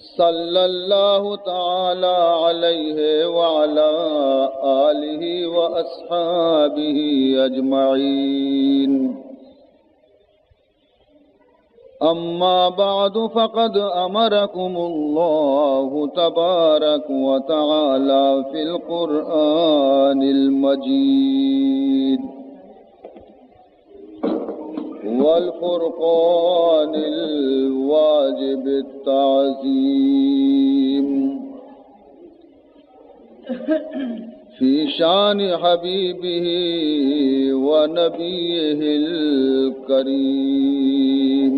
صلى الله تعالى عليه وعلى آله وأصحابه أجمعين. أما بعد، فقد أمركم الله تبارك وتعالى في القرآن المجيد والفرقان الواجب التعظيم في شان حبيبه ونبيه الكريم.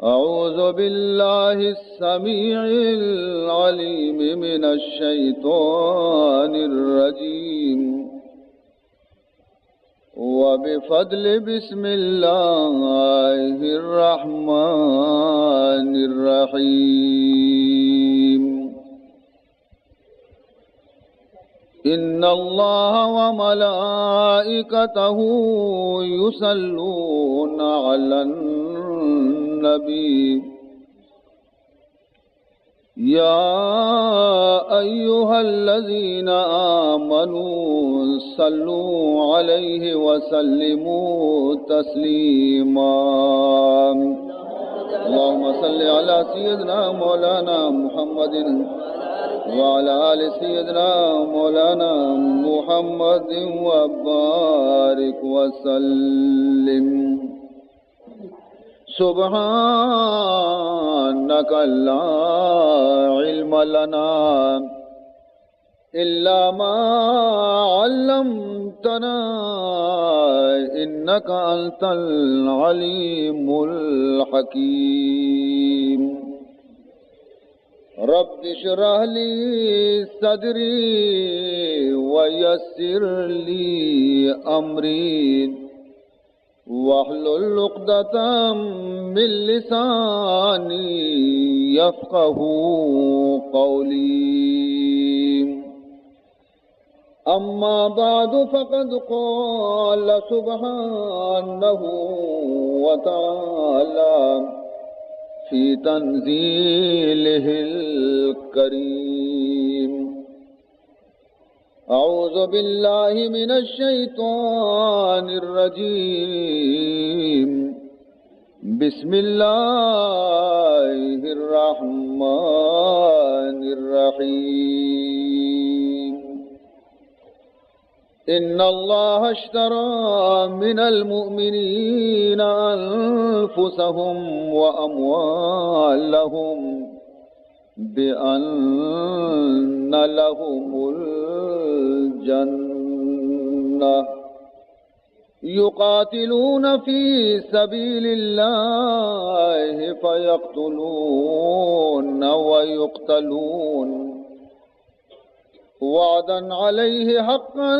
أعوذ بالله السميع العليم من الشيطان الرجيم. وبفضل بسم الله الرحمن الرحيم. إن الله وملائكته يصلون على النبي. يا أيها الذين آمنوا صلوا عليه وسلموا تسليما. اللهم صل على سيدنا مولانا محمد وعلى آل سيدنا مولانا محمد وبارك وسلم. سبحانك لا علم لنا إلا ما علمتنا إنك أنت العليم الحكيم. رب اشرح لي صدري ويسر لي أمري واحلل عقدة من لساني يفقهوا قولي. أما بعد، فقد قال سبحانه وتعالى في تنزيله الكريم: أعوذ بالله من الشيطان الرجيم. بسم الله الرحمن الرحيم. إن الله اشترى من المؤمنين أنفسهم وأموالهم بأن لهم الجنة يقاتلون في سبيل الله فيقتلون ويقتلون وعدا عليه حقا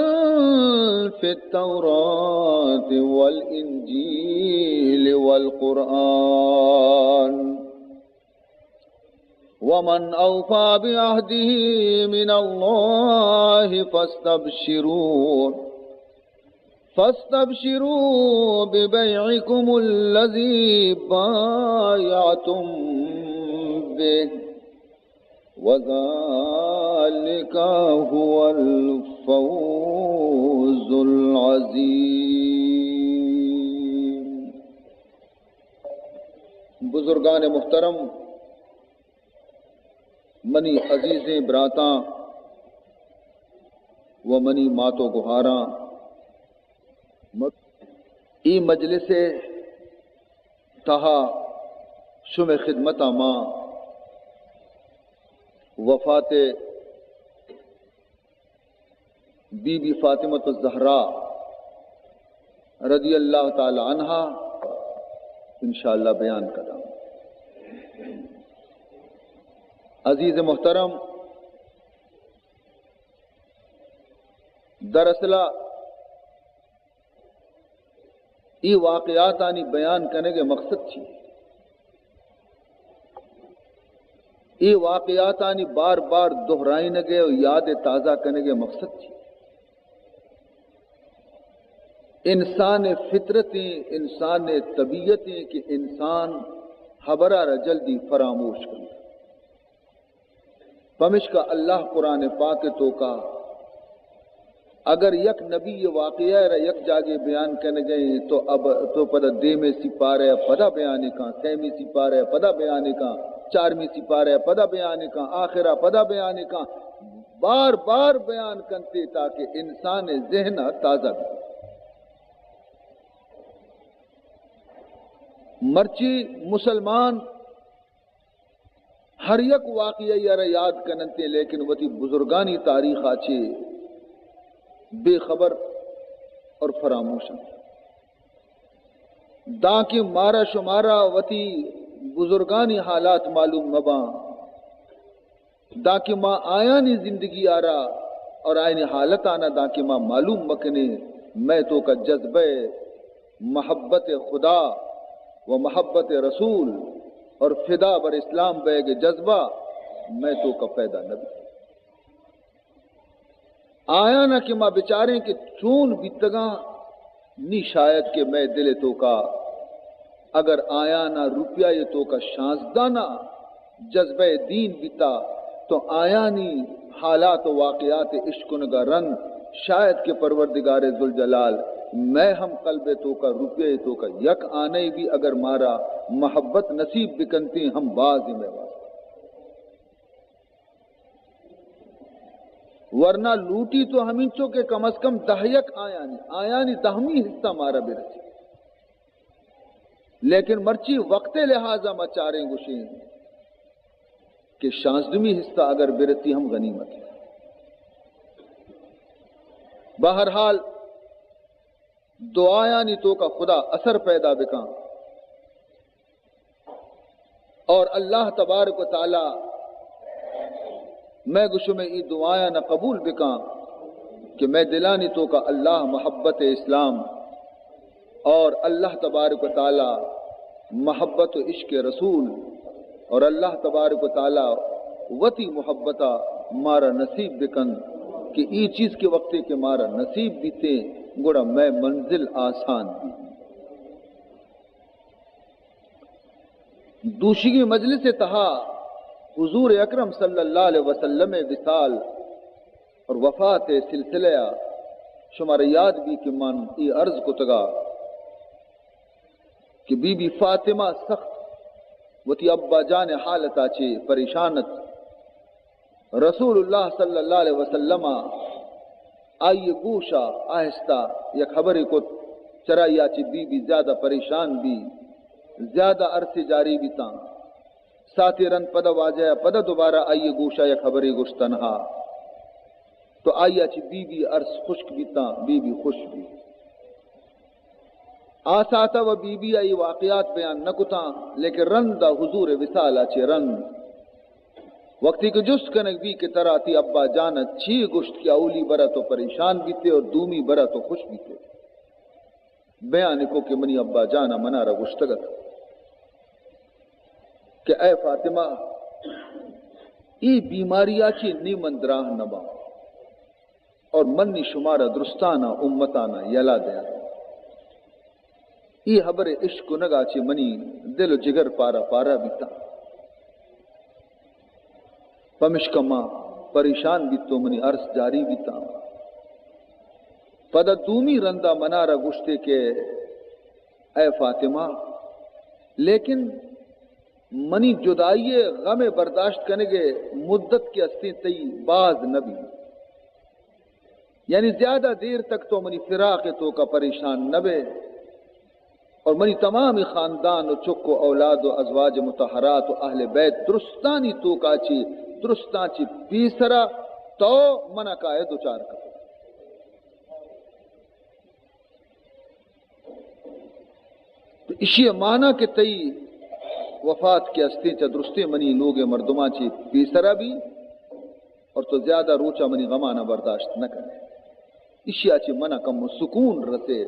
في التوراة والإنجيل والقرآن ومن أوفى بعهده من الله فاستبشروا، فاستبشروا ببيعكم الذي بايعتم به، وذلك هو الفوز العظيم. بزرگان محترم، منی عزیزیں براتاں و منی مات و گہاراں، م-، اے مجلس ءِ تہا شمئے خدمت ءَ ما وفات بی بی فاطمۃ الزہرا رضی اللہ تعالی عنہا انشاءاللہ بیان کناں۔ عزیز محترم، دراصل اے واقعاتانی بیان کنگ ءِ مقصد چی؟ اے واقعاتانی بار بار دہرائینگ ءُ یاد تازہ کنگ ءِ مقصد چی؟ انسان ءِ فطرت ایں، انسان ءِ طبیعت ایں کہ انسان ہبرا را جلدی فراموش کنت۔ پمشکا اللہ قرآن پاک توکا اگر یک نبی واقعہ را یک جاگے بیان کنگئے تو اب تو پدا دیمے سپارہ پدا بیان کن، سیمی سپارہ پدا بیان کن، چارمی سپارہ پدا بیان کن، آخرا پدا بیان کن، بار بار بیان کنتے تاکہ انسان ذہن تازہ بی۔ مرچی مسلمان ہر یک واقعہ ء را یاد کننتے، لیکن وتی بزرگانی تاریخ ء چے بے خبر اور فراموش انت۔ دانکہ مارا شمارا وتی بزرگانی حالات معلوم مباں، دانکہ ما آیانی زندگی آرا اور آیانی حالت آنا دانکہ ما معلوم مکنیں، مئے توکا جذبہ محبت خدا و محبت رسول اور فدا بر اسلام بئیگ جذبہ مئے توکا پیدا نہ بیت۔ آیانا کہ ما بچاریں کہ چون بیتگاں، نی شاید کہ مئے دل توکا اگر آیانا روپیہ توکا شانزدہ نا جذبہ دین بیتا، تو آیانی حالات و واقعات اشکنگا رند شاید کہ پروردگار ذوالجلال مئے ہم قلب توکا روپیہ توکا یک آنے بھی اگر مارا محبت نصیب بکنتی ہم باز مئے واسطہ۔ ورنہ لوٹی تو ہمینچو کہ کم از کم دہ یک آیانی، آیانی دہمی حصہ مارا برسی۔ لیکن مرچی وقت لحاظا ما چاریں گوشیں کہ شانزدہمی حصہ اگر برسی ہم غنیمت ہے۔ بہرحال دعایانی توکا خدا اثر پیدا بکن۔ اور اللہ تبارک و تعالی مئے گشمے ای دعایاں قبول بکاں کہ مئے دلانی توکا اللہ محبت اسلام اور اللہ تبارک و تعالی محبت و عشق رسول اور اللہ تبارک و تعالی وتی محبتا مارا نصیب بکن کہ ای چیز کے وقتے کہ مارا نصیب بیتے گڑا مئے منزل آسان بی۔ دوشیگی مجلس تہا حضور اکرم صلی اللہ علیہ وسلم وصال اور وفات سلسلہ شمارا یاد بی کہ من ای عرض کتگا کہ بی بی فاطمہ سخت وتی ابا جان حالتا چے پریشان ات۔ رسول اللہ صلی اللہ علیہ وسلم آئی گوشا آہستہ یک خبرے کت، چرائی آ چہ بی بی زیادہ پریشان بی، زیادہ عرصے جاری بیتاں۔ ساتے رند پدا واجہ پدا دوبارہ آئی گوشا یک خبرے گوشت تنہا۔ تو آئی چہ بی بی عرص خشک بیتاں، بی بی خوش بی۔ آ ساعتا و بی بی آئی واقعات بیان نہ کتاں، لیکن رندا حضور وصالا چہ رند وقتی کہ جست کنگ بی کہ ترا تی ابا جان چی گوشت کہ اولی برا تو پریشان بیتے اور دومی برا تو خوش بیتے، بیان کو کہ منی ابا جان منارا گوشتگ ات کہ اے فاطمہ، ای بیماری آ چی نی من دراہ نہ باں۔ اور من نی شمارا درستانا امتانا یلا دیاں۔ ای خبر اشکنگا چہ منی دل و جگر پارا پارا بیتا۔ پمشکا ما پریشان بیتو، منی عرض جاری بیتا۔ پدا دومی رندا منارا گوشتے کہ اے فاطمہ، لیکن منی جدائی غم برداشت کنگے مدت کے استیں تئی باز نبی۔ یعنی زیادہ دیر تک تو منی فراق توکا پریشان نہ بے، اور منی تمام خاندان و چک و اولاد و ازواج مطہرات و اہل بیت درستانی توکا چی درستاں چی پیسرا تو منا کائے دوچار کتو۔ تو اشی معنی کہ تئی وفات کے استیں چہ درستیں منی لوگ مردماں چی پیسرا بی، اور تو زیادہ روچا منی غمانا برداشت نہ کنے۔ اشیا چہ منا کم سکون رسے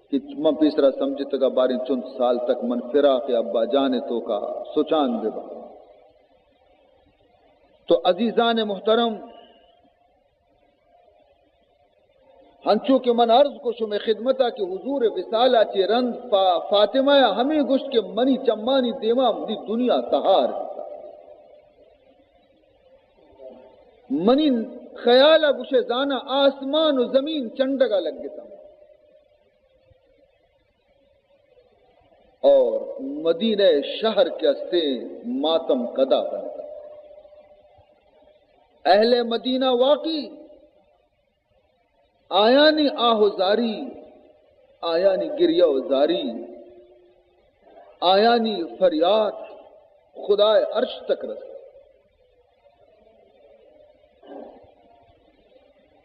کہ من پیسرا سمجھتگا باریں چند سال تک من فراق ابا جان توکا سوچان ببا۔ تو عزیزان محترم، ہنچو کہ من عرض کو شمئے خدمتا کہ حضور وصالا چہ رند فا-، فاطمہ ء ہمے گوشت کہ منی چمانی دیما منی دنیا تہار بیتا۔ منی خیالا گوشے زانا آسمان و زمین چنڈگا لگتا۔ اور مدینہ شہر کہ ہستیں ماتم کدا بنتا۔ اہل مدینہ واقعی آیانی آہ و زاری، آیانی گریہ و زاری، آیانی فریاد خدائے عرش تک رست۔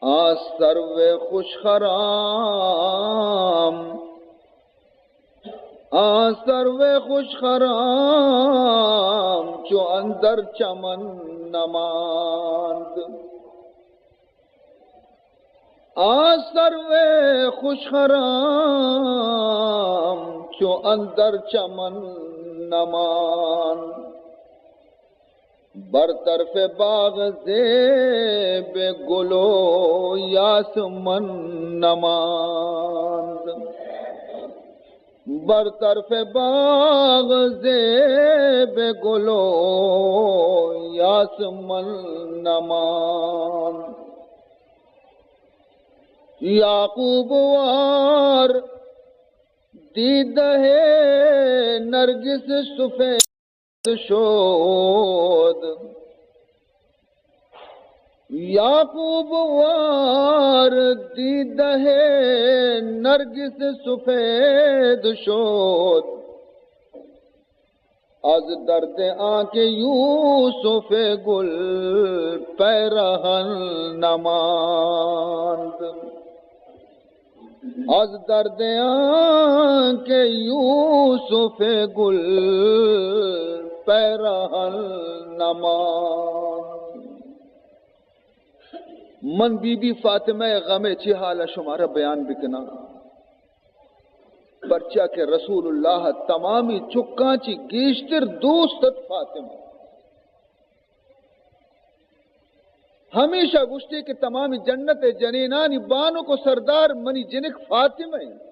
آ سرو خوش خرام، آ سرو خوش خرام، چو اندر چمن نماند۔ آ سرو خوش خرام، چو اندر چمن نماند۔ بر طرف باغ زیب گل و یاسمن نماند۔ بر طرف باغ زیب گل و یاسمن نماند۔ یعقوب وار دیدہ نرگس سفید شد۔ یعقوب وار دیدہ نرگس سفید شد۔ از درد آنکہ یوسف گل پیرہن نماند۔ از درد آنکہ یوسف گل پیرہن نماند۔ من بی بی فاطمہ ء غم ء چے حال ء شمارا بیان بکناں، پرچا کہ رسول اللہ تمامی چکاں چی گیشتر دوست ات فاطمہ۔ ہمیشہ گوشتے کہ تمامی جنت ء جنینانی بانک و سردار منی جنک فاطمہ انت۔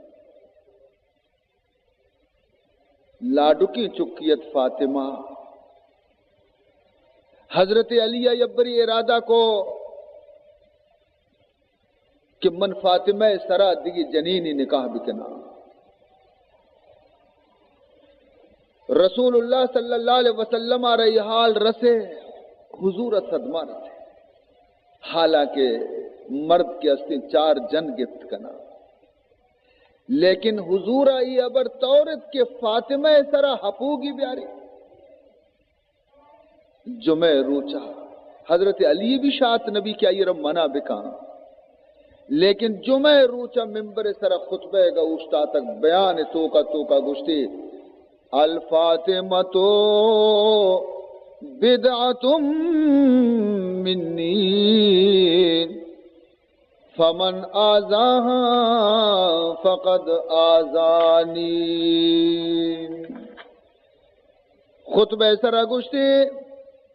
لاڈکیں چکی ات فاطمہ۔ حضرت علی ء یبری ارادہ کو کہ من فاطمہ ء سرا دگہ جنینی نکاح بکناں۔ رسول اللہ صلی اللہ علیہ وسلم ء را یہ حال رسے، حضور ء صدمہ رسے، حالانکہ مرد کہ ہستیں چار جن گپت کنا، لیکن حضور ء ای ہبر تورت کہ فاطمہ ء سرا ہپوگی بیاری۔ جمعہ روچا حضرت علی بھی شات نبی کہ آئی را منع بکاں، لیکن جمعہ روچا ممبر سرا خطبہ گا اوشتاتگ، بیان توکا توکا گوشتے، الفاطمۃ بضعۃ منی فمن آذاها فقد آذانی۔ خطبہ سرا گوشتے،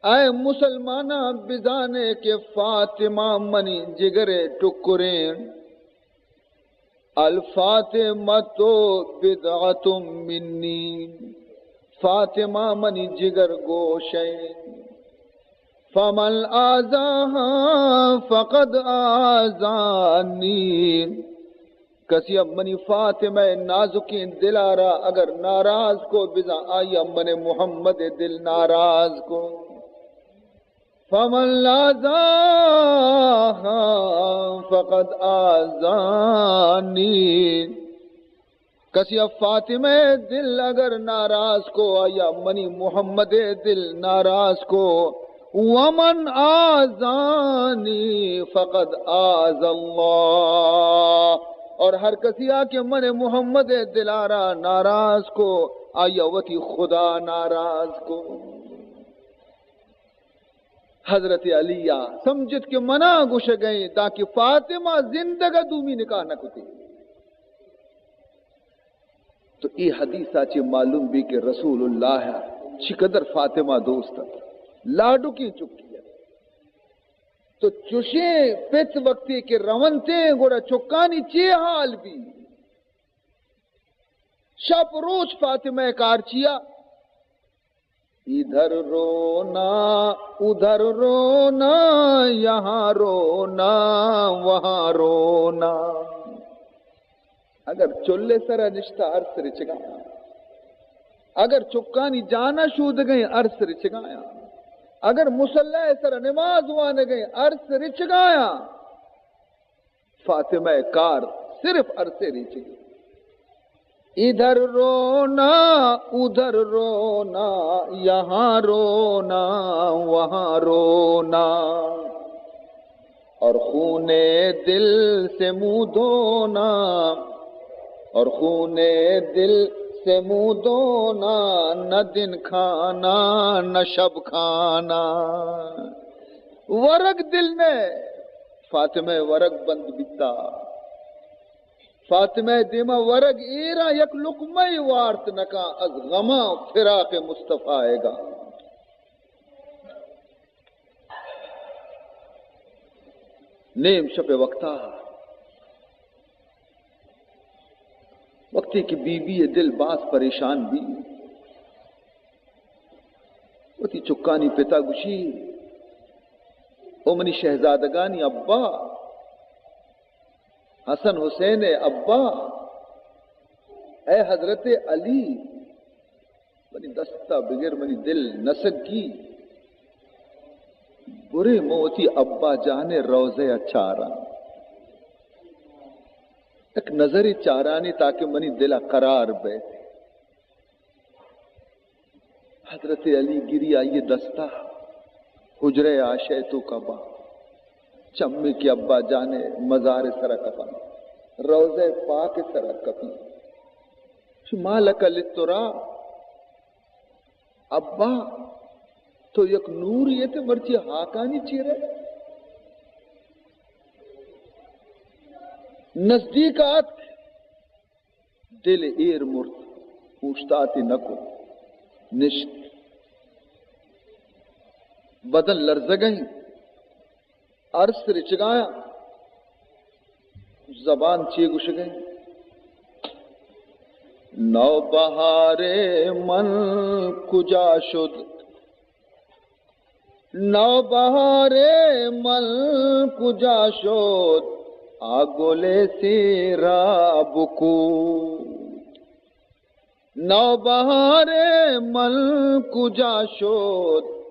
اے مسلماناں، بزانے کہ فاطمہ منی جگر ٹکریں۔ الفاطمۃ بضعۃ منی، فاطمہ منی جگر گوشیں۔ فمن آذاها فقد آذانی، کسی ء منی فاطمہ نازکیں دلارا اگر ناراض کو، بزاں آئی ء من محمد دل ناراض کو۔ فمن آذاها فقد آذانی، کسی ء فاطمہ دل اگر ناراض کو، آیا منی محمد دل ناراض کو۔ ومن آذانی فقد آذ اللہ، اور ہر کسی آ کہ من محمد دلارا ناراض کو، آیا وتی خدا ناراض کو۔ حضرت علی ء سمجھت کہ منا گوشگئیں، دانکہ فاطمہ زندگ ء دومی نکاح نہ کتی۔ تو اے حدیث ء چہ معلوم بی کہ رسول اللہ ء چقدر فاطمہ دوست ات، لاڈکیں چکی ات۔ تو چوشیں پت وقتی کہ رونتیں، گڑا چکانی چے حال بی؟ شپ روچ فاطمہ کار چیا؟ ادھر رونا، ادھر رونا، یہاں رونا، وہاں رونا۔ اگر چلے سرا نشتہ، ارس رچگایا۔ اگر چکانی جانا شودگیں، ارس رچگایا۔ اگر مصلی سرا نماز وانگیں، ارس رچگایا۔ فاطمہ کار صرف ارسے ریچگی۔ ادھر رونا، ادھر رونا، یہاں رونا، وہاں رونا، اور خون دل سے منہ دھونا، اور خون دل سے منہ دھونا، نہ دن کھانا، نہ شب کھانا۔ ورگ دل نے، فاطمہ ورگ بند بیتا۔ فاطمہ دیما ورگ ایرا یک لقمہ وارت نکا از غما فراق مصطفی گا۔ نیم شپ وقتا وقتی کہ بی بی دل باز پریشان بی، وتی چکانی پتا گوشی، او منی شہزادگانی ابا، حسن حسین ابا، اے حضرت علی، منی دستا بگر، منی دل نسگی۔ برے من وتی ابا جان روضہ ء چاراں، یک نظرے چارانی تاکہ منی دل ء قرار بیت۔ حضرت علی گری آئی دستا حجرہ عائشہ توکا با، چمی کہ ابا جان مزار سرا کپن، روضہ پاک سرا کپی۔ ما لک لترا، ابا، تو یک نوری ئے، مرچی ہاکانی چیرے۔ نزدیک آتک، دل ایر مرت، اوشتاتے نکو، نشت۔ بدن لرزگئیں، ارس رچگایاں، زبان چے گوشگئیں؟ نوبہار من کجا شد، نوبہار من کجا شد، آ گل سیراب کو۔ نوبہار من کجا شد،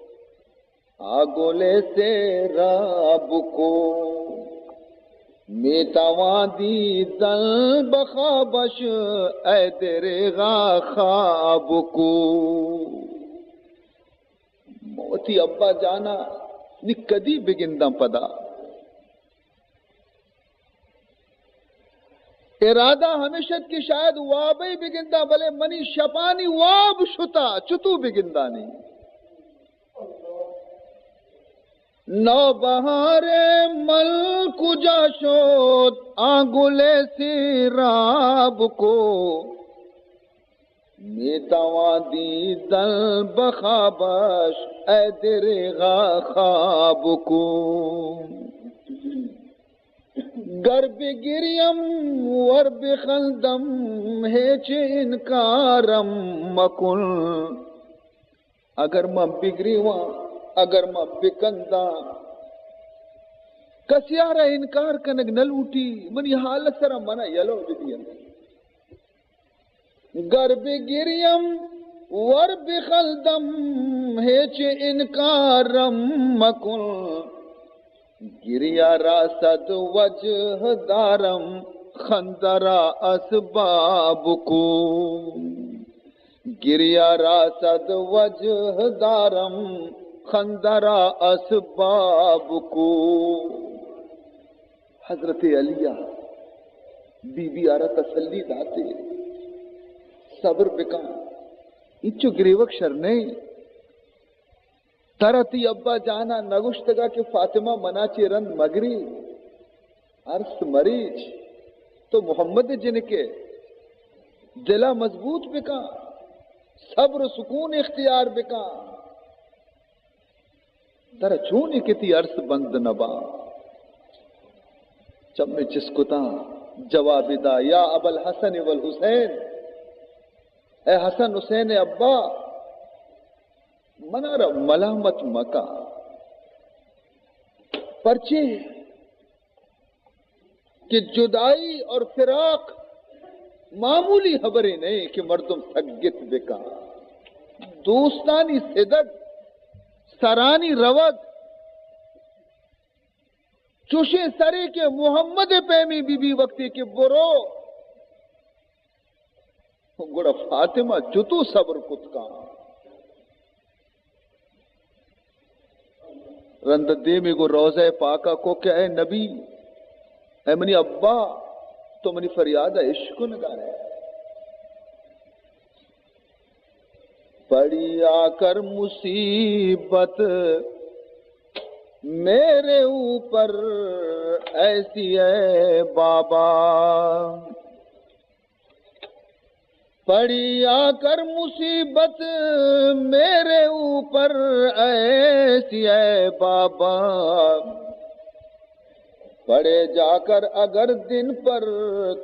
آ گل سیراب کو۔ می‌توان دیدن بخوابش، ای دریغا خواب کو۔ وتی ابا جانا نی کدی بگنداں پدا۔ ارادہ ہمیش ات کہ شاید وابے بگنداں، بلے منی شپانی واب شتا، چتو بگندانی؟ نوبہار من کجا شد، آ گل سیراب کو۔ می‌توان دیدن بخوابش، ای دریغا خواب کو۔ گر بگریم ور بخندم، ہیچ انکارم مکن۔ اگر من بگریواں، اگر من بکنداں، کسیارا انکار کنگ نہ لوٹی، منی حال سرا منا یلو بدیئے۔ گر بگریم ور بخندم، ہیچ انکارم مکن۔ گریہ را صد وجہ دارم، خندہ را اسباب کو۔ گریہ را صد وجہ دارم، خندہ را اسباب کو۔ حضرت علی ء بی بی آرا تسلی داتے، صبر بکن، انچو گریوگ شر نئے۔ ترا تی ابا جانا نگوشتگا کہ فاطمہ منا چے رند مگری، ارس مریچ، تو محمد جنکے، دلا مضبوط بکن، صبر و سکون اختیار بکن۔ ترا چونی کہ تی ارس بند نبا؟ چمے چست کتاں، جوابی دا، یا ابا الحسن والحسین، اے حسن حسین ابا، منارا ملامت مکا، پرچے کہ جدائی اور فراق معمولی خبرے نئے کہ مردم سگت بکا۔ دوستانی سدگ، سرانی روگ، چوشیں سرے کہ محمد پیمی بی بی وقتی کہ برو، گڑا فاطمہ چتو صبر کت کاں؟ رند دیمی گو روضہ پاکا کو کہ اے نبی، اے منی ابا، تو منی فریاد اشکنگا ئے۔ پڑی آ کر مصیبت میرے اوپر ایسی اے بابا، پڑی آ کر مصیبت میرے اوپر ایسی اے بابا، پڑے جا کر اگر دن پر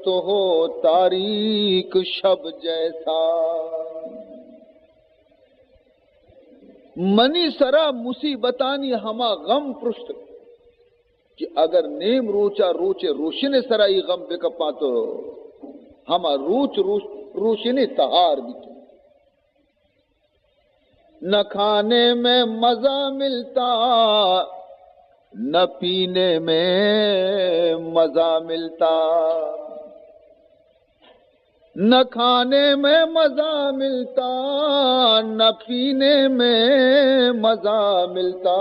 تو ہو تاریک شب جیسا۔ منی سرا مصیبتانی ہما غم پرشت کہ اگر نیم روچا روچ روشن سرا ای غم بکپاں تو ہما روچ روش-، روشن تہار بیتو۔ نہ کھانے میں مزہ ملتا، نہ پینے میں مزہ ملتا، نہ کھانے میں مزہ ملتا، نہ پینے میں مزہ ملتا،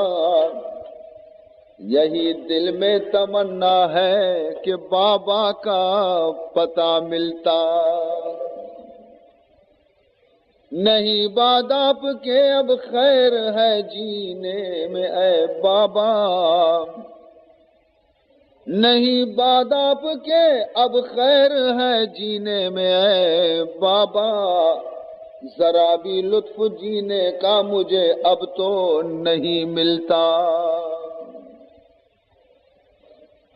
یہی دل میں تمنا ہے کہ بابا کا پتہ ملتا۔ نہیں بعد آپ کے اب خیر ہے جینے میں اے بابا، نہیں بعد آپ کے اب خیر ہے جینے میں اے بابا، ذرا بھی لطف جینے کا مجھے اب تو نہیں ملتا۔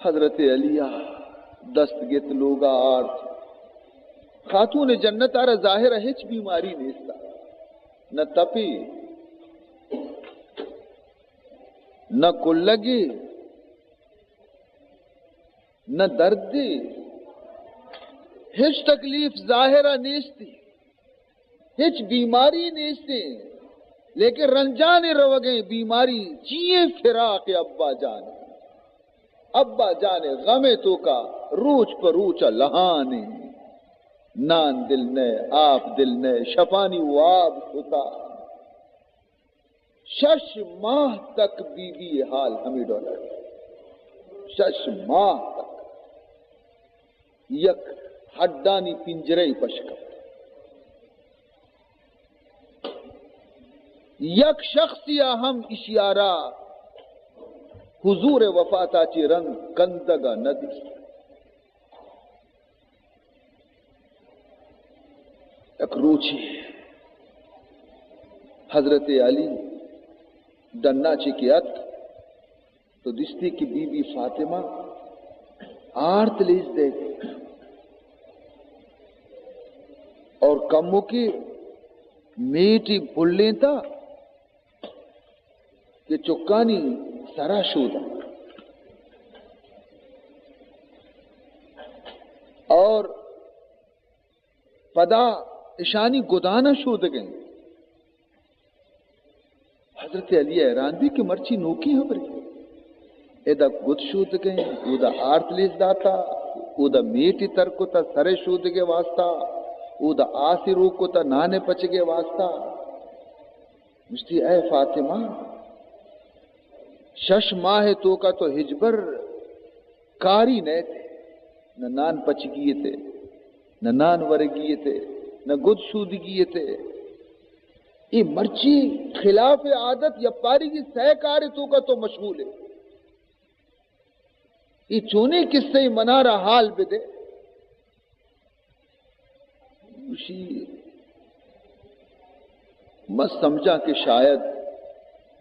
حضرت علی ءَ دست گت لوگا آرت۔ خاتون جنت ءَ را ظاہر ءَ ہچ بیماری نیست، نہ تپی، نہ کلگی، نہ دردی، ہچ تکلیف ظاہر ءَ نیستی۔ ہچ بیماری نیستیں، لیکن رنجانے روگیں بیماری چیئے؟ فراق ابا جان، ابا جان غم توکا روچ پہ روچ لہانیں۔ نان دل نئے، آپ دل نئے، شپانی واب شتا۔ شش ماہ تک بی بی حال ہمے ڈولا۔ شش ماہ تک یک ہڈانی پنجرہ پش کپت۔ یک شخصی ءَ ہم اشیارا حضور وفاتا چی رند کندگا نہ دیست۔ یک روچی حضرت علی ڈنا چی کہ اتک تو دیستی کہ بی بی فاطمہ آرت لیز دے اور کمو کی میٹی پلینتا کہ چکانی سرا شودا اور پدا اشانی گدانا شودگیں۔ حضرت علی حیران بی کہ مرچی نوکی ہبرے۔ ادا گد شودگیں، اودا آرت لیز داتا، اودا میٹی تر کتا سرے شودگے واسطہ، اودا آسی روک کتا نانے پچگے واسطہ۔ گوشتی، اے فاطمہ، شش ماہ توکا تو ہچبر کاری نئیتے، نہ نان پچگی تے، نہ نان ورگی تے، نہ گد شودگی تے۔ اے مرچی خلاف عادت یا پاری کی سہ کار توکا تو مشغول ہے۔ اے چونیں قصہ منارا حال بدے۔ گوشی، من سمجھاں کہ شاید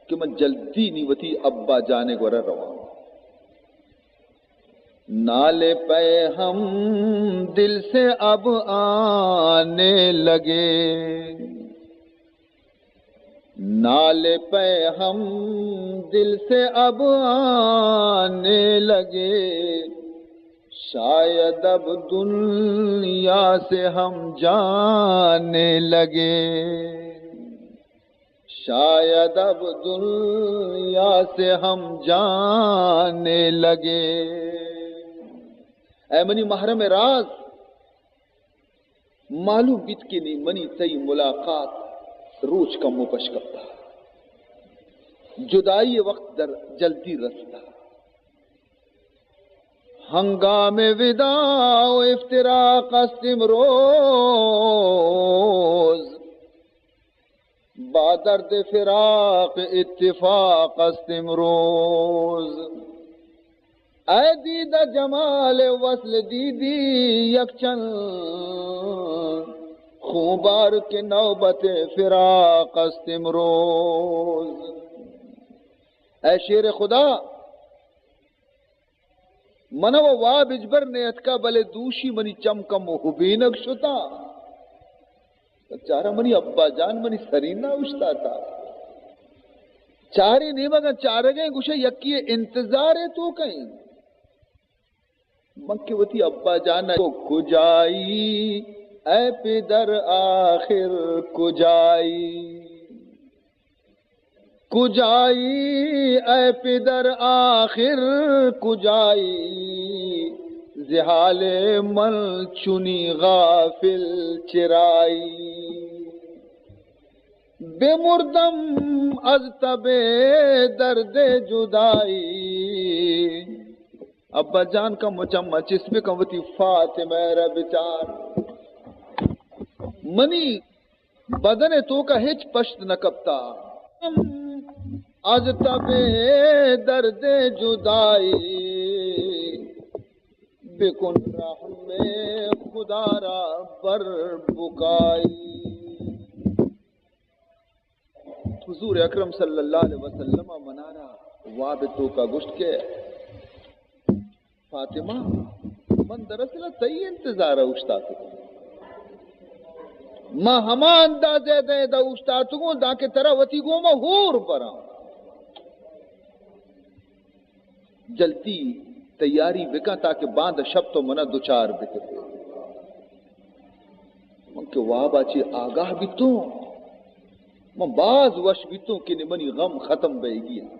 کہ من جلدی نی وتی ابا جان ءِ گورا رواں۔ نالے پہ ہم دل سے اب آنے لگے، نالے پہ ہم دل سے اب آنے لگے، شاید اب دنیا سے ہم جانے لگے، شاید اب دنیا سے ہم جانے لگے۔ اے منی محرم راز، معلوم بیت کہ نی منی تئی ملاقات روچ کمو پش کپتا، جدائی وقت در جلدی رستا۔ ہنگام وداع و افتراق است امروز، با درد فراق اتفاق است امروز۔ اے دیدہ جمال وصل دیدی یک چند، خونبار کہ نوبت فراق است امروز۔ اے شیر خدا، من و واب ہچبر نیتکا، بلے دوشی منی چم کمو ہبینگ شتا۔ چارا منی ابا جان منی سرینا اوشتاتا۔ چارے نیمگاں چارگیں، گوشے یکی انتظار تو کئیں۔ من کہ وتی ابا جان کو کجائی، اے پدر آخر کجائی؟ کجائی اے پدر آخر کجائی، ز حال من چنی غافل چرائی۔ بمردم از تب درد جدائی۔ ابا جان کا مچم چس بکن، وتی فاطمہ را بچار۔ منی بدن ءِ توکا ہچ پشت نہ کپتا۔ از تب درد جدائی، بکن رحم خدا را بر بکائی۔ حضور اکرم صلی اللہ علیہ وسلم منارا واب توکا گوشت کہ فاطمہ، من دراصل تئی انتظار ءَ اوشتاتگوں۔ من ہما اندازہ ءَ داں ادا اوشتاتگوں دانکہ ترا وتی گوما ہور براں۔ جلدی تیاری بکن تاکہ باندا شپ تو منا دچار بکپے۔ من کہ وابا چہ آگاہ بیتوں، من باز وش بیتوں کہ نی منی غم ختم بئیگی انت۔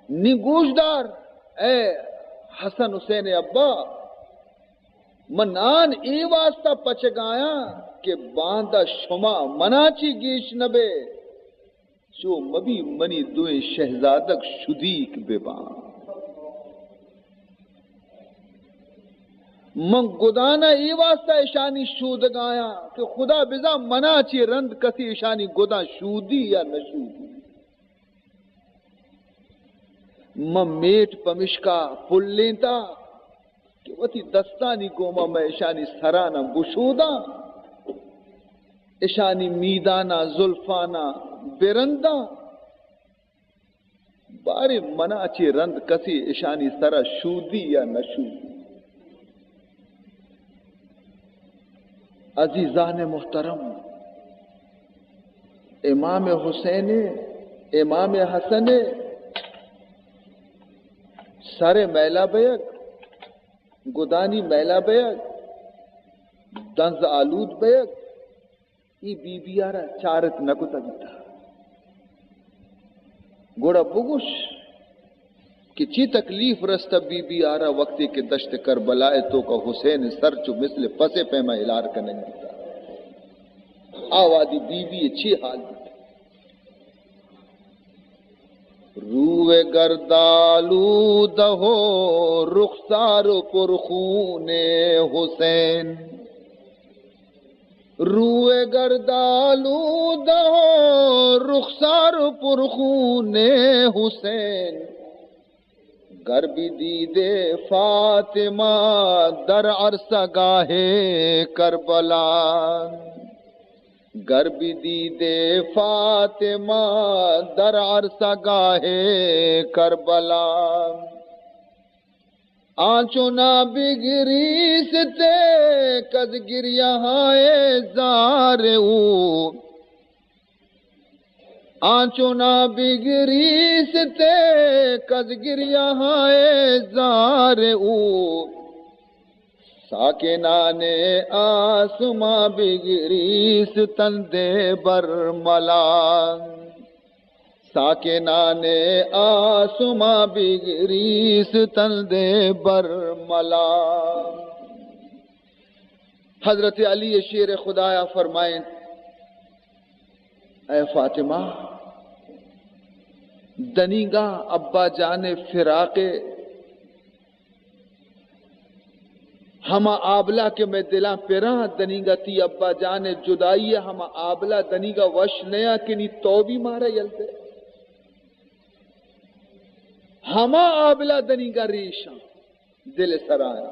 نی گوشدار، اے حسن حسین ابا، من نان اے واسطہ پچگایاں کہ باندا شما منا چی گیش نبے، چو مبی منی دوئیں شہزادگ شدیک بباں۔ من گدانا اے واسطہ اشانی شودگایاں کہ خدا بزاں منا چی رند کسی اشانی گداں شودی یا نشودی۔ من میٹ پمشکا پلینتا کہ وتی دستانی گوما من اشانی سراناں گشوداں، اشانی میداناں زلفاناں برنداں۔ باریں منا چہ رند کسے اشانی سرا شودی یا نہ شودی۔ عزیزان محترم، امام حسین، امام حسن سر میلا بیگ، گدانی میلا بیگ، دنز آلود بیگ، اے بی بی ءَ را چارت نہ کتگ ات۔ گڑا بگوش کہ چی تکلیف رستہ بی بی ءَ را وقتے کہ دشت کربلا ءِ توکا حسین ءِ سر چو مثل پس ءِ پیما ہلار کنگ بیتا۔ آ وہدی بی بی ءِ چی حال بیت؟ روئے گردالودہ و رخسار پرخون حسین، روئے گردالودہ و رخسار پرخون حسین، گر بدیدے فاطمہ در عرصگاہ کربلا۔ گر بدیدے فاطمہ در عرصگاہ کربلا، آنچو نہ بگریستے کز گریہائے زار او، آنچو نہ بگریستے کز گریہائے زار او، ساکنان آسماں بگریستندے برملا، ساکنان آسماں بگریستندے برملا۔ حضرت علی شیر خدایا فرمائیں، اے فاطمہ، دنیگا ابا جان فراق ہما آبلہ کہ مئے دلاں پراں، دنیگا تی ابا جان جدائی ہما آبلہ دنیگا وش نیا کہ نی تو بھی مارا یل دے۔ ہما آبلہ دنیگا ریشاں دل سرا ایں۔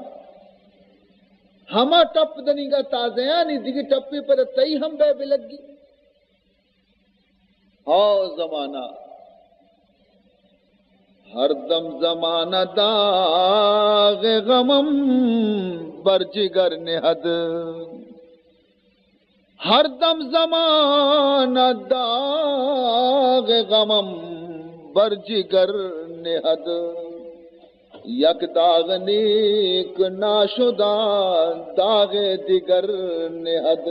ہما ٹپ دنیگا تازیانی دگہ ٹپے پر تئی ہم بے بلگی۔ ہاؤ زمانہ، ہر دم زمانہ داغ غمم بر جگر نہد۔ ہر دم زمانہ داغ غمم بر جگر نہد۔ یک داغ نیک ناشداں داغ دگر نہد۔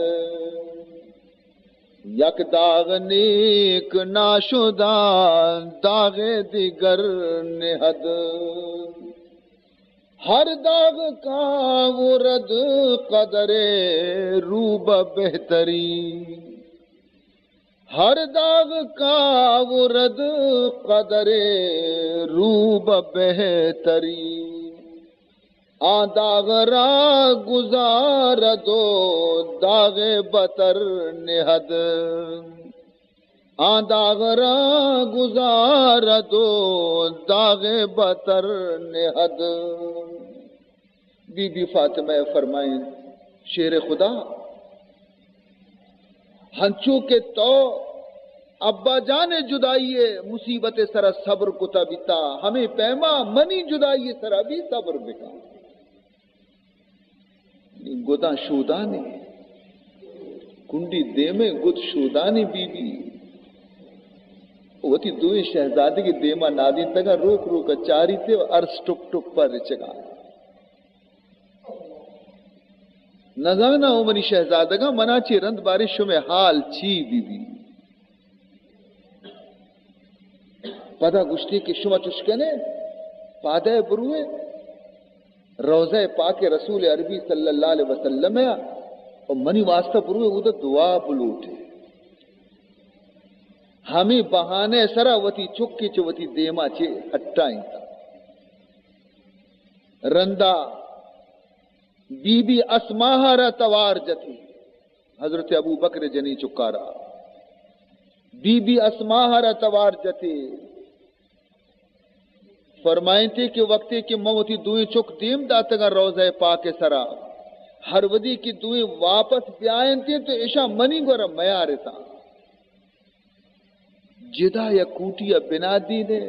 یک داغ نیک ناشداں داغ دگر نہد۔ ہر داغ کاورد قدر روبہ بہتری۔ ہر داغ کاورد قدر روبہ بہتری۔ آں داغ را گزارد و داغ بتر نہد۔ آں داغ را گزارد و داغ بتر نہد۔ بی بی فاطمہ فرمائیں، شیر خدا، ہنچو کہ تو ابا جان جدائی مصیبت سرا صبر کتا بیتا، ہمیں پیما منی جدائی سرا بھی صبر بکا۔ گداں شودانی، کنڈی دیمے گد شودانی بی بی۔ وتی دوئیں شہزادگی دیما نادینتگا، روک روک چاریتے و ارس ٹپ ٹپ پر رچگا۔ نزاناں او منی شہزادگاں، منا چہ رند باریں شمئے حال چی بی بی؟ پدا گوشتی کہ شما چش کنے، پادے بروے، روضہ پاک رسول عربی صلی اللہ علیہ وسلم ءَ، او منی واسطہ بروے، اودا دعا بلوٹے۔ ہمے بہانے سرا وتی چکے چہ وتی دیما چہ ہٹائینتا۔ رندا بی بی اسماء را توار جتی، حضرت ابو بکر جنی چکارا۔ بی بی اسماء را توار جتی، فرمائنتی کہ وقتے کہ من وتی دوئیں چک دیم داتگاں روضہ پاک سرا، ہر ودی کہ دوئیں واپس بیاینتی تو اشاں منی گورا میارتاں۔ جدا یک کوٹی ءَ بنادینے،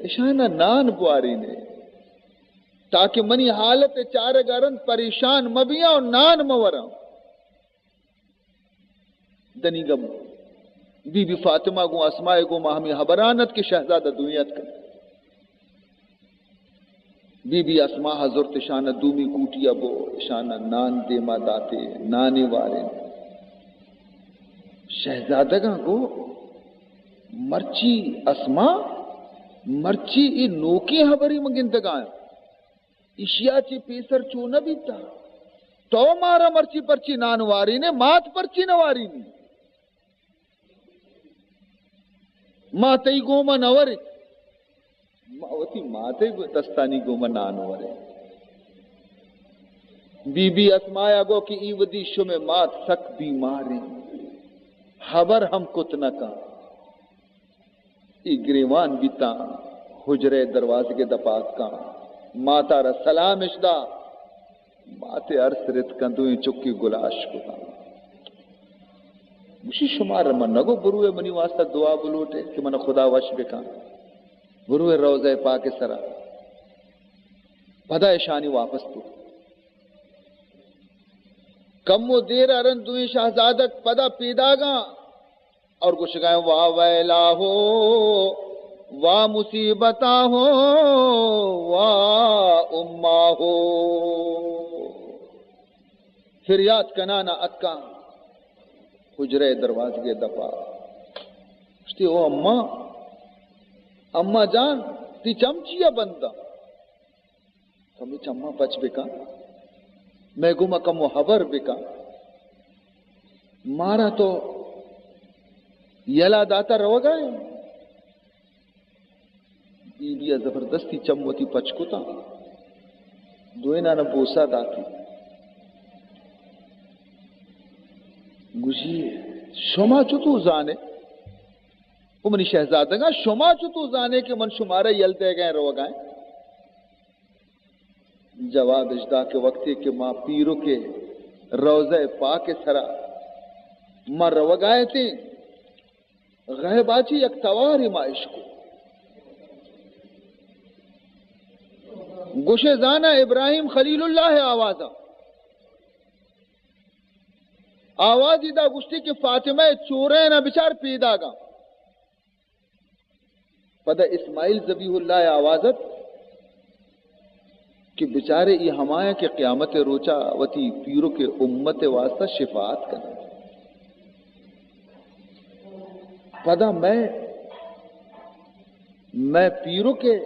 اشانا نان بوارینے، تاکہ منی حالت چارگ ءَ رند پریشان مبیاں و نان موراں۔ دنیگا بی بی فاطمہ گوں اسماء گوما ہمے ہبران ات کہ شہزادہ دوئیں اتکن۔ بی بی اسماء زرت اشان ءَ دومی کوٹی ءَ بو، اشان ءَ نان دیما داتے، نانے وارین۔ شہزادگاں گو، مرچی اسماء، مرچی اے نوکیں ہبرے من گندگا آں۔ اشیا چہ پیسر چو نہ بیتا۔ تو مارا مرچی پرچی نان وارینے، مات پرچی نہ وارینی؟ ما تئی گوما نہ وریں، ما وتی ماتئے گو-، دستانی گوما نان وریں۔ بی بی اسماء گو کہ ای ودی شمئے مات سک بیماریں، ہبر ہم کت نہ کن۔ ای گریوان بیتاں، حجرہ دروازگے دپا اتکاں، ماتارا سلام اش دا۔ ماتے ارس رتکاں، دوئیں چکی گلاش کتاں۔ گوشی، شمارا من نگو بروئے منی واسطہ دعا بلوٹے کہ من خدا وش بکن؟ بروئے روضہ پاک سرا۔ پدا اشانی واپس بو۔ کمو دیر ءَ رند دوئیں شہزادگ پدا پیداگاں اور گوشگائیں، وا ویلا ہو، وا مصیبتا ہو، وا اما ہو۔ فریاد کنانا اتکاں حجرہ دروازگے دپا۔ گوشتی، او اماں، اماں جان، تی چم چیا بنداں؟ تو ہمے چماں پچ بکن، مئے گوما کمو ہبر بکن، مارا تو یلا داتا روگا ئے؟ بی بی ءَ زبردستی چم وتی پچ کتاں، دوئیناں بوسا داتی۔ گوشی، شما چتو زانے؟ او منی شہزادگاں، شما چتو زانے کہ من شمارا یل دیگا ئے، روگا ئے؟ جواب اش دا کہ وقتی کہ ما پیرک ءِ روضہ پاک ءِ سرا ما روگا اتیں، غیب ءَ چہ یک توارے ما اشکو۔ گوشے، زانا ابراہیم خلیل اللہ ءِ آوازا۔ آوازی دا، گوشتی کہ فاطمہ ءِ چورین ءَ بچار پیداگاں۔ پدا اسماعیل ذبیح اللہ ءِ آواز ات کہ بچارے، اے ہمایاں کہ قیامت ءِ روچا وتی پیرک ءِ امت ءِ واسطہ شفاعت کناں۔ پدا مئے، مئے پیرک ءِ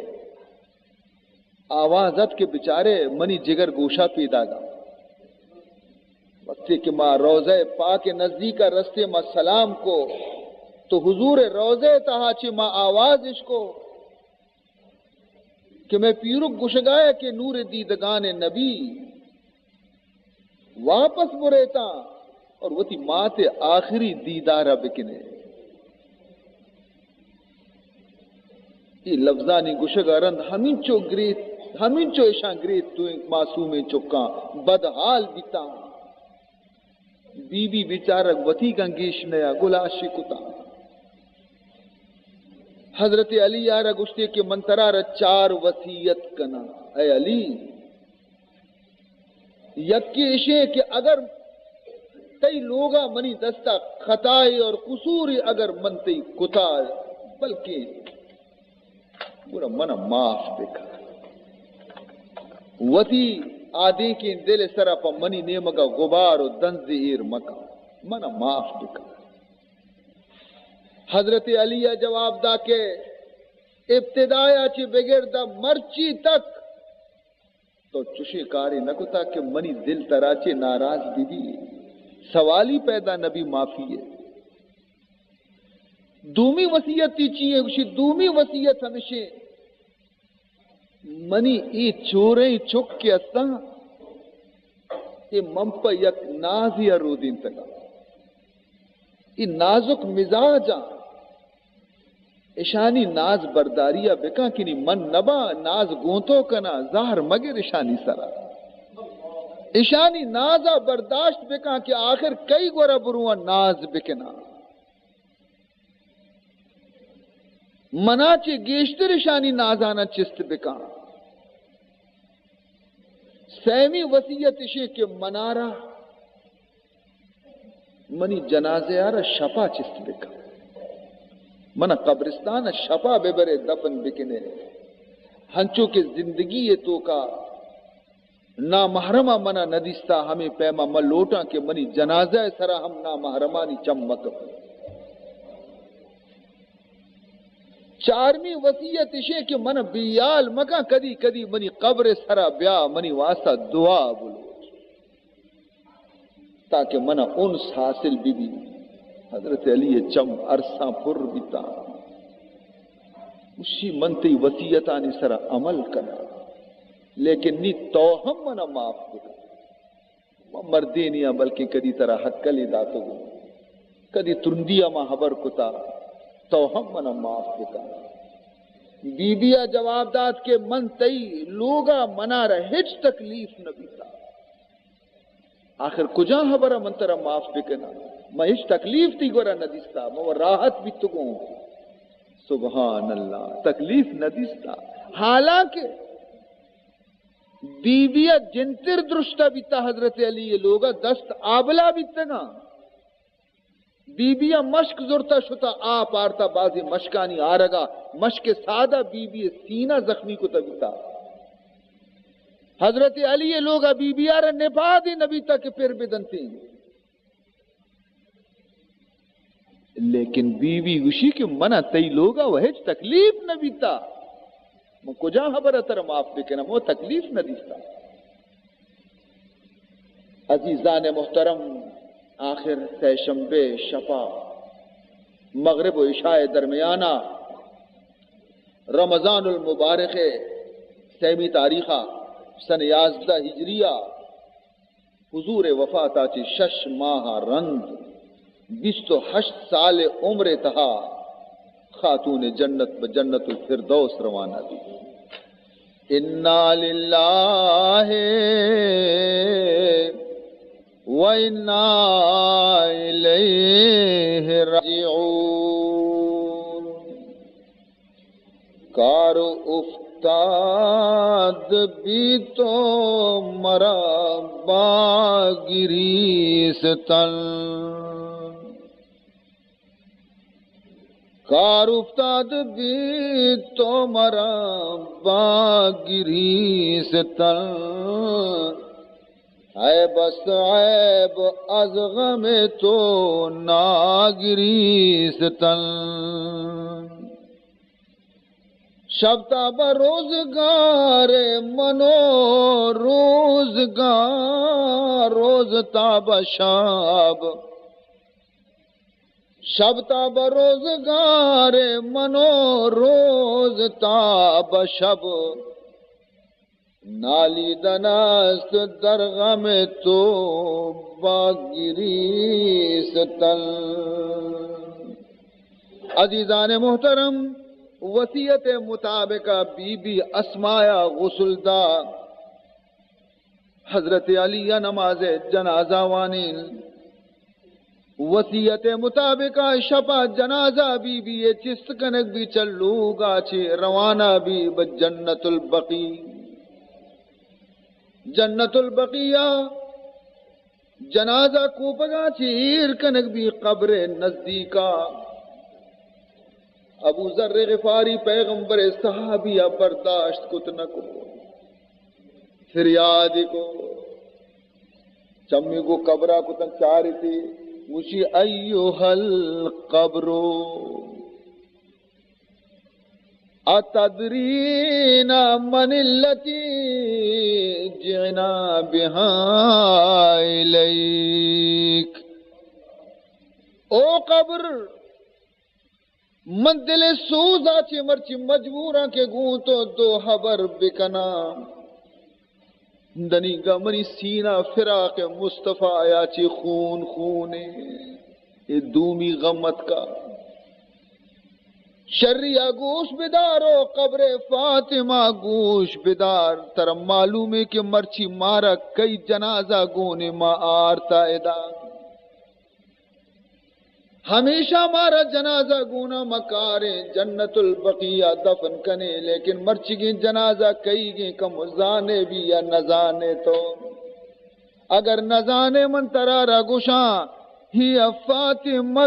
آواز ات کہ بچارے، منی جگر گوشا پیداگا۔ وقتی کہ ما روضہ پاک نزدیکا رستیں، ما سلام کو، تو حضور روضہ تہا چہ ما آواز اشکو کہ مئے پیرک گوشگا ئے کہ نور دیدگان نبی واپس بریتاں اور وتی مات آخری دیدارا بکنے۔ اے لفظانی گوشگ ءَ رند ہمینچو گریت، ہمینچو اشاں گریت، دوئیں معصومیں چکاں بدحال بیتاں۔ بی بی بیچارگ وتیگاں گیش نیا، گلاشی کتاں۔ حضرت علی ءَ را گوشتے کہ من ترا را چار وصیت کناں، اے علی، یکے اشیں کہ اگر تئی لوگا منی دستا خطائے اور قصورے اگر من تئی کتا، بلکیں گڑا منا معاف بکن۔ وتی آدینکیں دل سرا پہ منی نیمگا غبار و دنز ایر مکن، منا معاف بکن۔ حضرت علی ءَ جواب دا کہ ابتدایا چہ بگر داں مرچی تک تو چشیں کارے نہ کتا کہ منی دل ترا چہ ناراض بہ بی۔ سوالی پیدا نہ بی، معافی ئے۔ دومی وصیت تی چی ئے؟ گوشی، دومی وصیت ہمشیں، منی اے چوریں چک کہ استاں، اے من پہ یک نازے ءَ رودینتگاں۔ اے نازک مزاجاں، اشانی ناز برداری ءَ بکن کہ نی من نباں، ناز گوں تو کناں، زہر مگر اشانی سرا۔ اشانی ناز ءَ برداشت بکن کہ آخر کئی گورا برواں ناز بکناں۔ منا چہ گیشتر اشانی نازاناں چست بکن۔ سیمی وصیت اشیں کہ منارا منی جنازہ ءَ را شپا چست بکن۔ منا قبرستان ءَ شپا ببرے، دفن بکنے۔ ہنچو کہ زندگی ءِ توکا نامحرماں منا ندیستا، ہمے پیما من لوٹاں کہ منی جنازہ ءِ سرا ہم نامحرمانی چم مکپی۔ چارمی وصیت اشیں کہ من بیال مکن، کدی کدی منی قبر ءِ سرا بیا، منی واسطہ دعا بلوٹ، تاکہ منا انس حاصل بہ بی۔ حضرت علی ءِ چم ارساں پر بیتاں۔ گوشی، من تئی وصیتانی سرا عمل کناں، لیکن نی تو ہم منا معاف بکن۔ من مردینے آں، بلکیں کدی ترا ہکلے داتگ، کدی ترندی ءَ من ہبر کتا، تو ہم منا معاف بکن۔ بی بی ءَ جواب دات کہ من تئی لوگا منارا ہچ تکلیف نہ بیتا۔ آخر کجا ہبر ءَ من ترا معاف بکناں؟ من ہچ تکلیف تئی گورا نہ دیستا، من و راحت بیتگوں۔ سبحان اللہ، تکلیف نہ دیستا۔ حالانکہ بی بی ء جنتر درشتہ بیتا، حضرت علی ء لوگ ء دست آبلا بیتگاں۔ بی بی ء مشک زرتا شتا، آپ آرتا، بازیں مشکانی آرگا، مشک سادہ بی بی ء سینہ زخمی کتا بیتا۔ حضرت علی ء لوگ ء بی بی ء را نپادے نہ بیتا کہ پر بدنتیں۔ لیکن بی بی گوشی کہ منا تئی لوگا و ہچ تکلیف نہ بیتا، من کجا خبر تر معاف بکنم، و تکلیف نہ دیتا۔ عزیزان محترم، آخر سہ شنبے شپا مغرب و عشاء درمیانا رمضان المبارک سیمی تاریخا سن یازدہ ہجریہ حضور وفاتا چہ شش ماہ ء رند بیست و ہشت سال عمر ء تہا خاتون جنت بہ جنت الفردوس روانہ بیت۔ انا للہ و انا الیہ راجعون۔ کار افتاد بیت و مرا باگریستن۔ کار افتاد بیت و مرا باگریستن۔ ای بس عیب از غم تو ناگریستن۔ شب تا بہ روزگار من و روزگار، روز تا بہ شب۔ شب تا بہ روزگار من و روز تا بہ شب۔ نالیدن است در غم تو با گریستن۔ عزیزان محترم، وصیت مطابق بی بی اسماء غسل دا، حضرت علی نماز جنازہ وانین۔ وصیت مطابق شپا جنازہ بی بی ء چست کنگ بی، چہ لوگا چہ روانہ بی بہ جنت البقیع۔ جنت البقیع جنازہ کوپگا چہ ایر کنگ بی قبر نزدیکا۔ ابو ذر غفاری پیغمبر صحابی ء برداشت کت نہ کو، فریادی کو، چمی گو قبرا کتن چارتی، گوشی، ایها القبر، اتدرین من التی جئنا بها الیک؟ او قبر، من دل ء سوز ء چہ مرچی مجبوراں کہ گوں تو دو ہبر بکناں۔ دنیگا منی سینہ فراق مصطفی ء چہ خون خونے، اے دومی غم اتکا۔ شری ء گوش بدار و قبر فاطمہ گوش بدار، ترا معلومے کہ مرچی مارا کئی جنازہ گونے ما آرتا ادا۔ ہمیشہ مارا جنازہ گونا مکاریں، جنت البقیع دفن کنے، لیکن مرچیگیں جنازہ کئیگیں کم زانے بی یا نزانے تو؟ اگر نزانے من ترا را گوشاں، ہی فاطمہ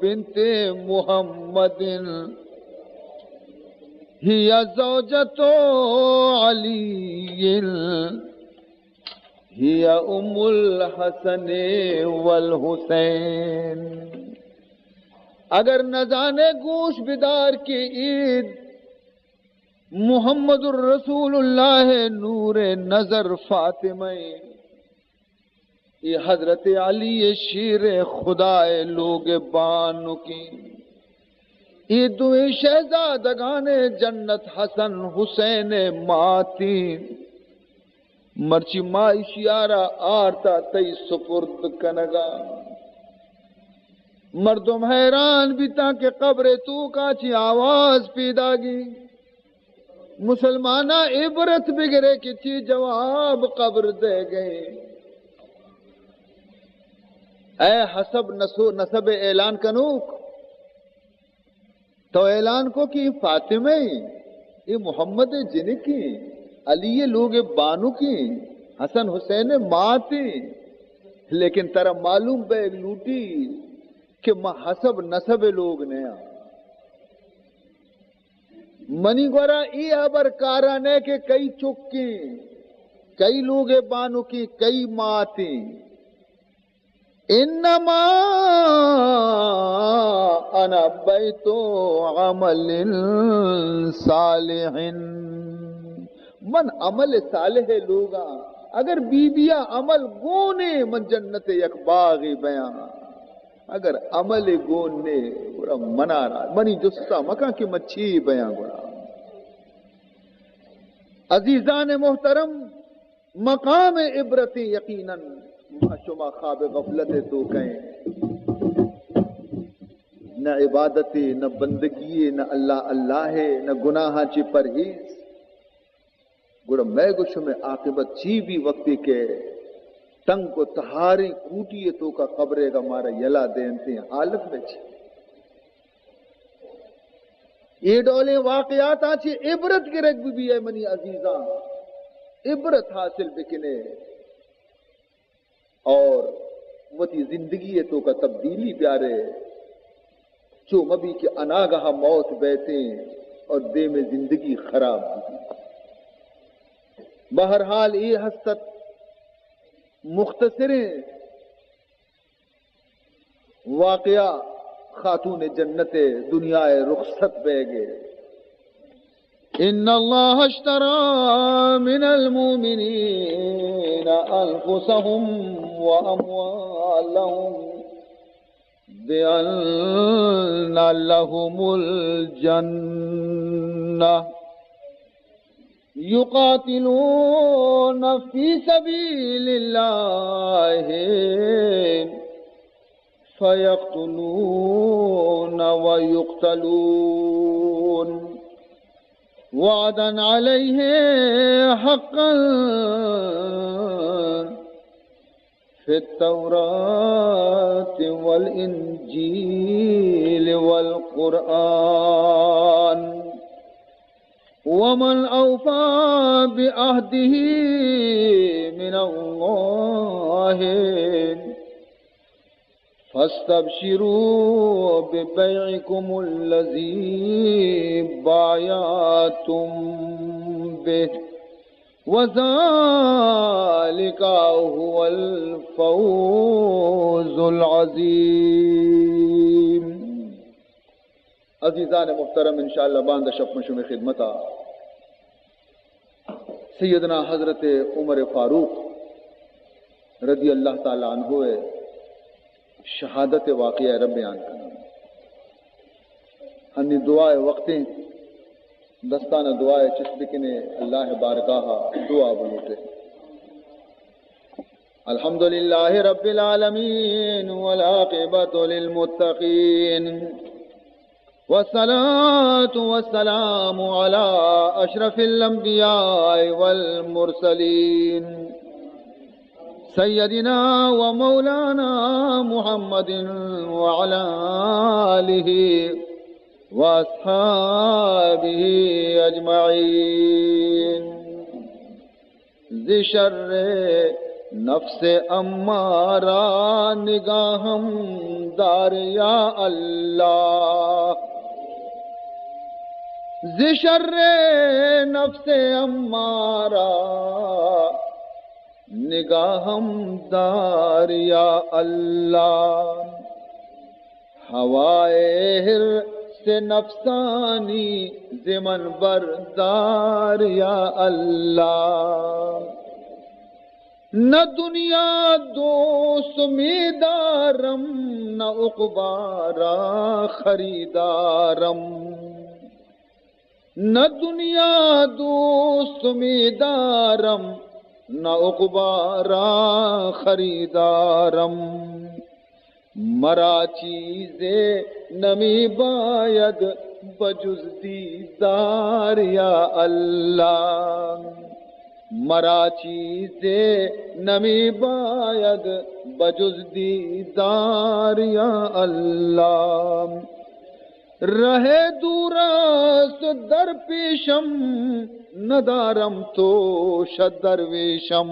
بنت محمد، ہی زوجۃ علی، ہی ام الحسن والحسین۔ اگر نزانے گوش بدار کہ اے محمد الرسول اللہ نور نظر فاطمہ، اے حضرت علی شیر خدا لوگ بانکی، اے دوئیں شہزادگان جنت حسن حسین ماتی۔ مرچی ما اشیارا آرتا تئی سپرد کنگا۔ مردم حیران بیتاں کہ قبر توکا چی آواز پیداگی۔ مسلماناں عبرت بگرے کہ چی جواب قبر دے گئے۔ اے حسب نسو-، نسب اعلان کنوک، تو اعلان کو کہ اے فاطمہ ایں، اے محمد ءِ جنک ایں، علی ءِ لوگ ءِ بانک ایں، حسن حسین ءِ مات ایں، لیکن ترا معلوم بیگ لوٹی کہ ما حسب نسب ءِ لوگ نیاں۔ منی گورا اے ہبر کارا نہ کہ کئی چک ایں، کئی لوگ ءِ بانک ایں، کئی مات ایں۔ انما انا بیت عمل صالح، من عمل صالح ءِ لوگاں۔ اگر بی بی ءِ عمل گون ایں، من جنت ءِ یک باغے بیاں۔ اگر عمل گون نے، گڑا منا را، منی جستا مکن کہ من چی بیاں گڑا۔ عزیزان محترم، مقام عبرت ایں، یقیناً ما شما خواب غفلت ءِ توکا ایں۔ نہ عبادت ءِ، نہ بندگی ءِ، نہ اللہ اللہ ءِ، نہ گناہاں چہ پرہیز۔ گڑا مئے گوں شمئے عاقبت چی بی، وقتے کہ تنک و تہاریں کوٹی ءِ توکا قبرے گا مارا یلا دینتیں، حالت مئے چی؟ اے ڈولیں واقعاتاں چہ عبرت گرگ بہ بی، اے منی عزیزاں، عبرت حاصل بکنے اور وتی زندگی ءِ توکا تبدیلی بیارے، چو مہ بی کہ اناگاہ موت بیتیں اور دیم ءِ زندگی خراب بہ بی۔ بہرحال اے ہست ات مختصریں واقعہ خاتون جنت ءِ دنیا ءِ رخصت بیگ ءِ۔ ان اللہ اشتری من المؤمنین انفسهم واموالهم بأن لهم الجنة يقاتلون في سبيل الله فيقتلون ويقتلون وعدا عليه حقا في التوراة والإنجيل والقرآن، ومن أوفى بعهده من الله، فاستبشروا ببيعكم الذي بايعتم به، وذلك هو الفوز العظيم۔ عزیزان محترم، انشاءاللہ باندا شپ من شمئے خدمتا سیدنا حضرت عمر فاروق رضی اللہ تعالی عنہ ءِ شہادت ءِ واقعہ ءَ را بیان کناں۔ انی دعا ءِ وقت ایں، دستاں دعا ءَ چست بکنے، اللہ ءِ بارگاہ ءَ دعا بلوٹے۔ الحمد لله رب العالمين والعاقبة للمتقين والصلاة والسلام على أشرف الأنبياء والمرسلين سيدنا ومولانا محمد وعلى آله وأصحابه أجمعين. ز شر نفس امارہ نگاہم دار یا اللہ، ز شر نفس امارہ نگاہم دار یا اللہ۔ ہوائے حرص نفسانی ز من بردار یا اللہ۔ نہ دنیا دوست می دارم، نہ عقبی را خریدارم۔ نہ دنیا دوست می دارم، نہ عقبی را خریدارم۔ مرا چیزے نمی باید بجز دیدار یا اللہ۔ مرا چیزے نمی باید بجز دیدار، یا اللہ. رہ دور است در پیشم، ندارم توش درویشم.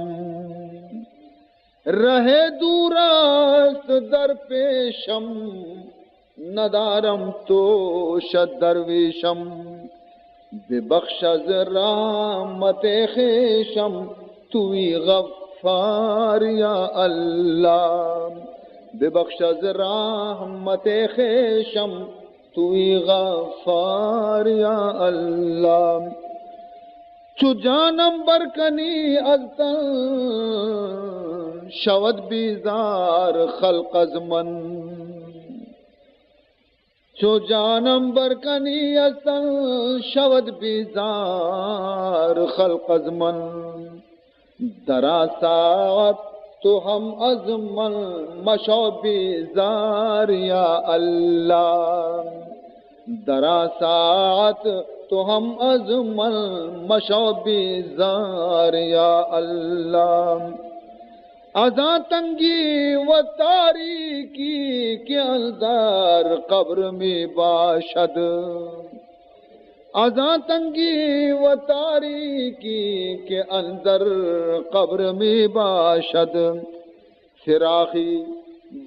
رہ دور است در پیشم، ندارم توش درویشم. ببخش از رحمت خویشم، تویی غفار یا اللہ. ببخش از رحمت خویشم، تویی غفار یا اللہ. چو جانم برکنی از تن، شود بیزار خلق از من. چو جانم برکنی از تن، شود بیزار خلق از من. در آ ساعت تو هم از من مشو بیزار، یا الله. در آ ساعت تو هم از من مشو بیزار، یا الله. از آن تنگی و تاریکی که اندر قبر می‌باشد، از آن تنگی و تاریکی که اندر قبر می‌باشد، فراخی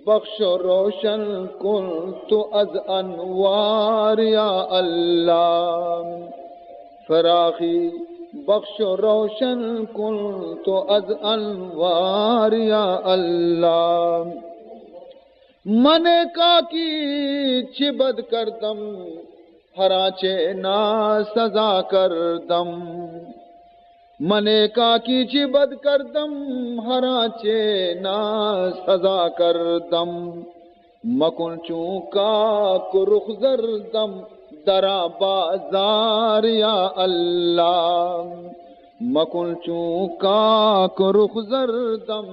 بخش و روشن کن تو از انوار، یا الله. فراخی بخش و روشن کن تو از انوار، یا الله. من کاکی چی بد کردم، هر آنچه ناسزا کردم. من کاکی چی بد کردم، هر آنچه ناسزا کردم. مکن چون کاک رخ زردم در آ بازار، یا الله. مکن چون کاک رخ زردم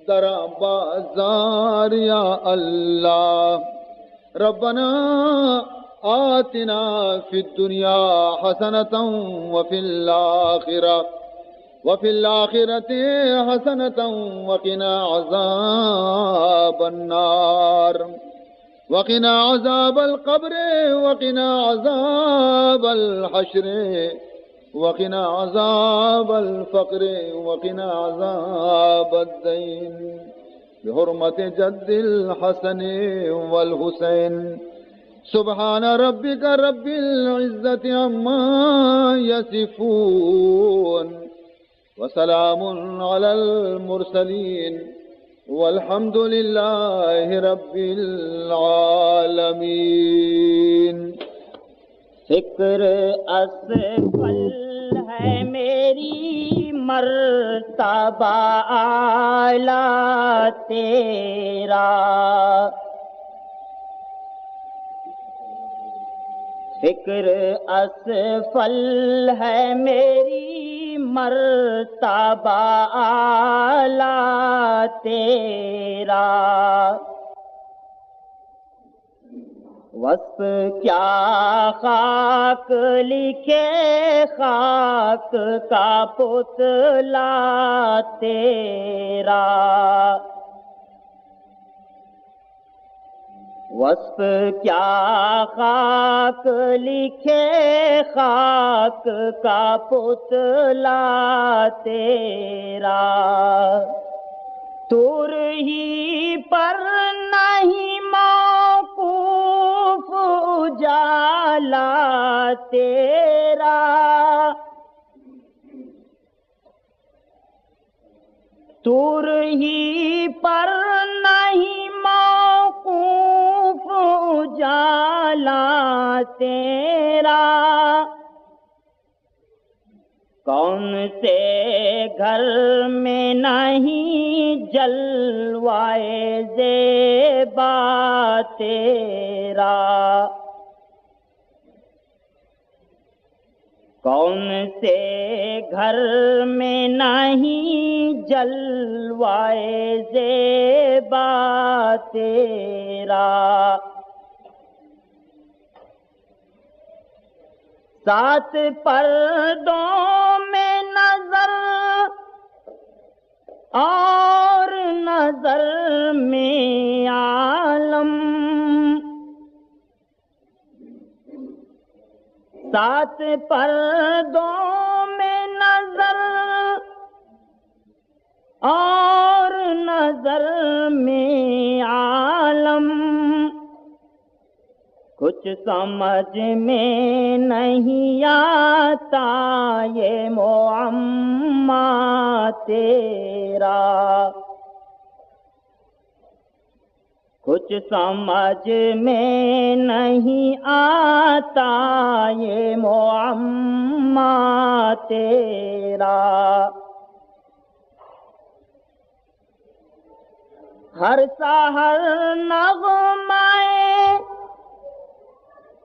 در آ بازار، یا الله. ربنا آتنا في الدنيا حسنة وفي الآخرة، وفي الآخرة حسنة وقنا عذاب النار، وقنا عذاب القبر، وقنا عذاب الحشر، وقنا عذاب الفقر، وقنا عذاب الدين. بحرمة جد الحسن والحسين. سبحان ربك رب العزة عما يصفون. وسلام على المرسلين. والحمد لله رب العالمين. فکر اسفل ہے میری، مرتبہ اعلیٰ تیرا. فکر اسفل ہے میری، مرتبہ اعلیٰ تیرا. وصف کیا خاک لکھے، خاک کا پتلا تیرا. وصف کیا خاک لکھے، خاک کا پتلا تیرا. طور ہی پر نہیں موقوف اجالا تیرا. طور ہی پر نہیں موقوف اجالا تیرا. کون سے گھر میں نہیں جلوہ زیبا تیرا. کون سے گھر میں نہیں جلوہ زیبا تیرا. سات پردوں میں نظر اور نظر میں عالم، سات پردوں میں نظر، اور نظر میں عالم، کچھ سمجھ میں نہیں آتا یہ معمہ تیرا۔ کچھ سمجھ میں نہیں آتا یہ معمہ تیرا۔ ہر سحر نغمہ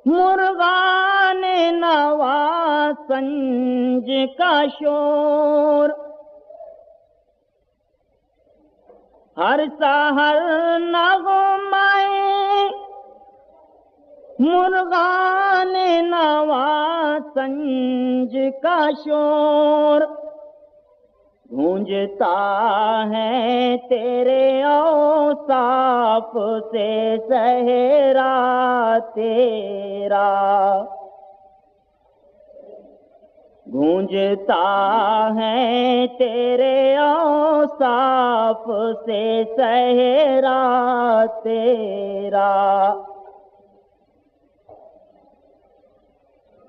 مرغان نوا سنج کا شور، ہر سحر نغمہ مرغان نوا سنج کا شور، گونجتا ہے تیرے اوصاف سے صحرا تیرا۔ گونجتا ہے تیرے اوصاف سے صحرا تیرا۔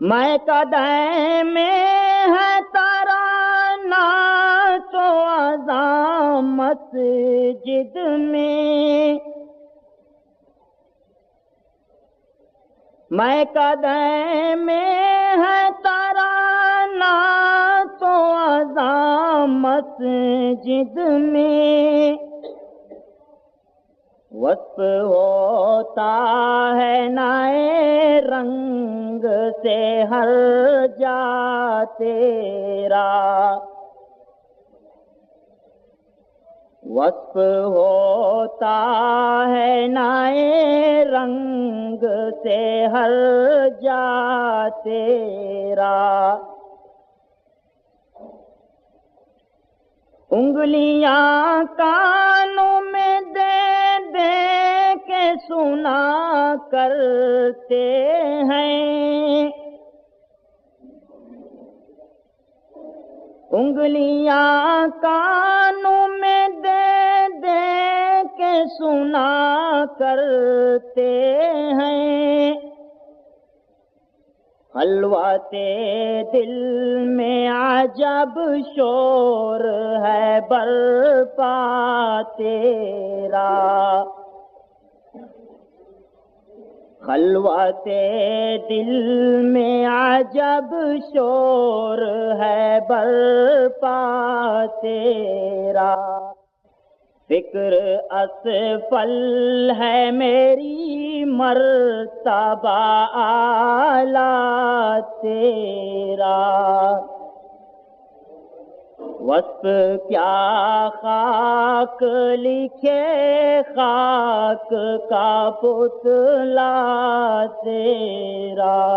میں قدم میں ہے ترانہ تو اذاں مسجد میں، میں قدم میں ہے ترانہ تو اذاں مسجد میں۔ وصف ہوتا ہے نئے رنگ سے ہر جا تیرا۔ وصف ہوتا ہے نئے رنگ سے ہر جا تیرا۔ انگلیاں کانوں میں دے دے کے سنا کرتے ہیں۔ انگلیاں کانوں میں دے دے کے سنا کرتے ہیں۔ خلوت دل میں عجب شور ہے برپا تیرا۔ خلوت دل میں عجب شور ہے برپا تیرا۔ فکر اسفل ہے میری مرتبہ اعلیٰ تیرا۔ وصف کیا خاک لکھے خاک کا پتلا تیرا۔